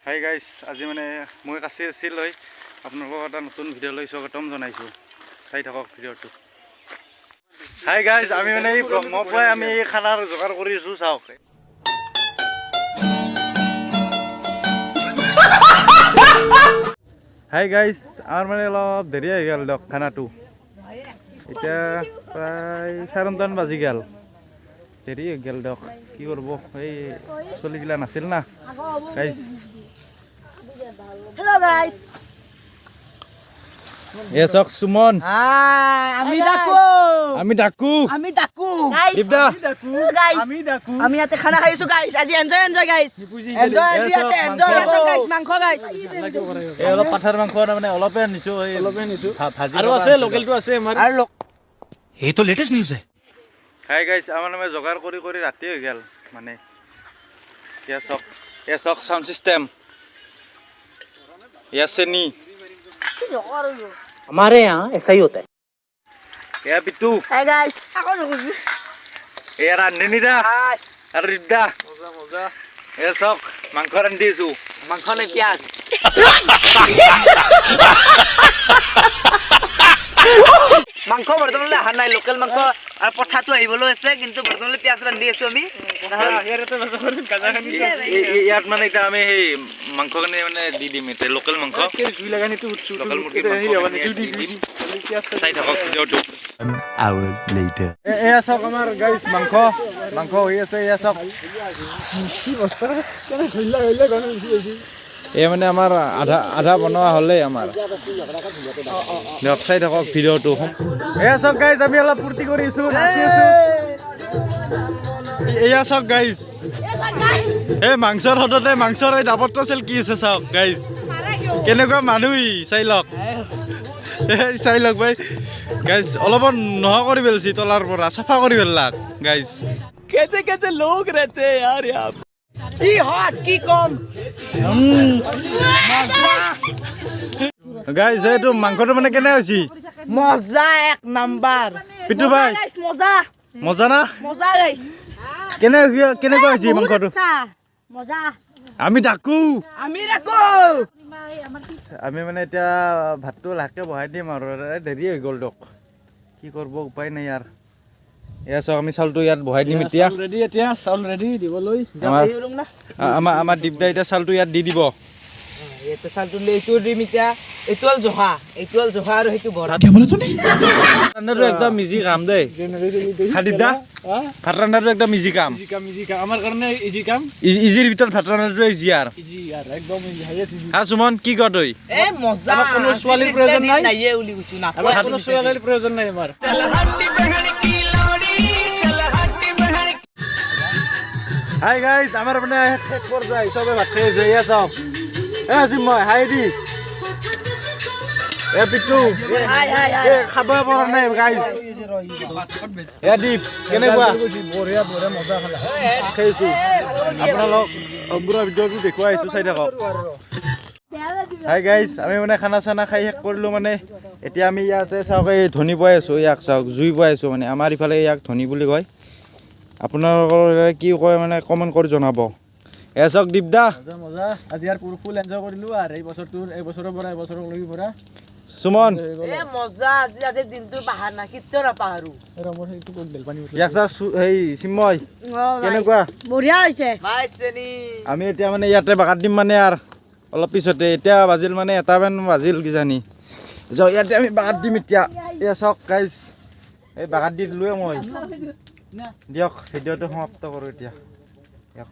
Hi guys, আজি মানে মই কাচি আছিল লৈ আপোনালোকক এটা নতুন ভিডিঅ' লৈ স্বাগতম জনাইছোঁ। চাই থাকক ভিডিঅ'টো। হাই গাইজ, আমি মানে এই ব্ৰহ্মৰ পৰাই আমি এই খানাৰ যোগাৰ কৰি আছোঁ, চাওক। হাই গাইজ, আমাৰ মানে অলপ দেৰি হৈ গ'ল দিয়ক খানাটো। এতিয়া প্ৰায় 9:30মান বাজি গ'ল, দেৰি হৈ গ'ল দিয়ক। কি কৰিব, এই চলিগিলা নাছিল না গাইজ। Hello guys. এ চাওক সুমন। আমি ডাকো। আমি ডাকো। আমি ডাকো। গাইস। দীপদা। গাইস, আমি ডাকো। আমি ইয়াতে খানা খাইছো গাইস। আজি এনজয় এনজয় গাইস। এনজয় আজি ইয়াতে এনজয়। গাইস, মাংস গাইস। এই অলপ পাঠাৰ মাংস মানে অলপে আনিছো, এই অলপে আনিছো। ভাজি আৰু লগা আছে। আনিছিলো। লোকেলটো আছে আমাৰ। আৰু ये तो लेटेस्ट न्यूज है। হাই গাইছ, আমাৰ মানে যোগাৰ কৰি কৰি ৰাতি হৈ গ'ল মানে। এয়া চাওক, এয়া চাওক চাউণ্ড চিষ্টেম, এয়া চেনি। हमारे यहाँ ऐसा ही होता है। এয়া বিটু। Hi guys. এয়া ৰান্ধনীদা আৰু ৰিদ্দা। এয়া চাওক, মাংস ৰান্ধি আছো। মাংস নে পিঁয়াজ? মাংস বৰ্তমানলৈ অহা নাই, লোকেল মাংস আৰু পঠাটো আহিবলৈ আছে, কিন্তু বৰ্তমানলৈ পিঁয়াজ ৰান্ধি আছো আমি। ইয়াত মানে এতিয়া আমি সেই মাংসখিনি মানে দি দিম এতিয়া, লোকেল মাংস, লোকেল মুৰ্গীৰ মাংসখিনি ইয়াত দি দিম। চাই থাকক ভিডিঅ'টো। Hour later. এয়া চাওক আমাৰ গাইজ, মাংস মাংস হৈ আছে। এয়া চাওক, এই মানে আমাৰ আধা আধা বনোৱা হ'লেই আমাৰ দিয়ক। চাই থাকক ভিডিঅ'টো। এয়া চাওক গাইজ, আমি অলপ ফূৰ্তি কৰি আছো, নাচি আছো। এয়া চাওক গাইজ, এই মাংসৰ সদতে মাংসৰ এই ডাবৰটো চেলকি আছে। চাওক গাইজ, কেনেকুৱা মানুহ ই, চাই লওক, এই চাই লওক ভাই। গাইজ, অলপমান নোহোৱা কৰি পেলছি, তলাৰ পৰা চাফা কৰি পেলাক গাইজ। कैसे कैसे लोग रहते हैं यार यहाँ। কি হট কি কম। গাইজ, এইটো মাংসটো মানে কেনে হৈছে? মজা, এক নাম্বাৰ। পিটু ভাই। গাইস, মজা। মজা না? মজা গাইস। কেনে কেনেকুৱা হৈছে মাংসটো? মজা। আমি ডাকো। আমি ৰাখো। আমি মানে এতিয়া ভাতটো লাহেকৈ বহাই দিম আৰু, এই দেৰি হৈ গ'ল দক, কি কৰিব, উপায় নাই আৰু। এয়া চাওক, আমি চাউলটো ইয়াত বহাই দিম এতিয়া। ৰেডি, এতিয়া চাউল ৰেডি দিবলৈ। আমাৰ দীপদা এতিয়া চাউলটো ইয়াত দি দিব। ইয়াতে চাউলটো লৈ এইটো দিম এতিয়া। এইটো হ'ল জহা, এইটো হ'ল জহা আৰু সেইটো বৰা। ৰান্ধাটো একদম ইজি কাম দেই দীপদা, ভাত ৰান্ধাটো একদম ইজি কাম। ইজি কাম, ইজি কাম, আমাৰ কাৰণে ইজি কাম। ইজিৰ ভিতৰত ভাত ৰান্ধাটো ইজি আৰু। ইজি আৰু একদম ইজি, হাইয়েষ্ট ইজি। হা সুমন, কি ক তই? এ মজা। আমাৰ কোনো ছোৱালীৰ প্ৰয়োজন নাই। নাইয়ে বুলি কৈছো না। আমাৰ কোনো ছোৱালীৰ প্ৰয়োজন নাই আমাৰ। হাই গাইজ, আমাৰ মানে শেষ পৰ্যায়, চবে ভাত খাই আছে। এয়া চাওক, এ আছিম মই, হাই দি, এ পিটু, এ খাবই পৰা নাই গাইজ। এ দীপ, কেনেকুৱা? বঢ়িয়া বঢ়িয়া, মজা খালা। খাইছোঁ, আপোনালোক সম্পূৰ্ণ ভিডিঅ'টো দেখুৱাই আহিছোঁ, চাই থাকক। হাই গাইজ, আমি মানে খানা চানা খাই শেষ কৰিলোঁ মানে। এতিয়া আমি ইয়াতে চাওক, এই ধনী পাই আছোঁ, ইয়াক চাওক, জুই পাই আছোঁ মানে। আমাৰ ইফালে ইয়াক ধনী বুলি কয়, আপোনালোকৰ কি কয় মানে কমেণ্ট কৰি জনাব। এয়া চাওক দীপদা। মজা মজা, আজি আৰু ফুল এনজয় কৰিলো আৰু এই বছৰটোৰ, এই বছৰৰ পৰা এই বছৰলৈকে পৰা। সুমন। এ মজা, আজি আজি দিনটো পাহাৰ না, কেতিয়াও নাপাহৰো। মোৰ সেইটো ক'ত বেলপানী? ইয়াক চাওক, সেই চিন্ময়, কেনেকুৱা? বঢ়িয়া হৈছে। বাই চেনি। আমি এতিয়া মানে ইয়াতে বাগাৰ দিম মানে আৰু অলপ পিছতে। এতিয়া বাজিল মানে 1টামান বাজিল কিজানি। যাওঁ, ইয়াতে আমি বাগাৰ দিম এতিয়া। এয়া চাওক গাইজ, এই বাগাৰ দি দিলোৱে মই। দিয়ক, ভিডিঅ'টো সমাপ্ত কৰোঁ এতিয়া, দিয়ক।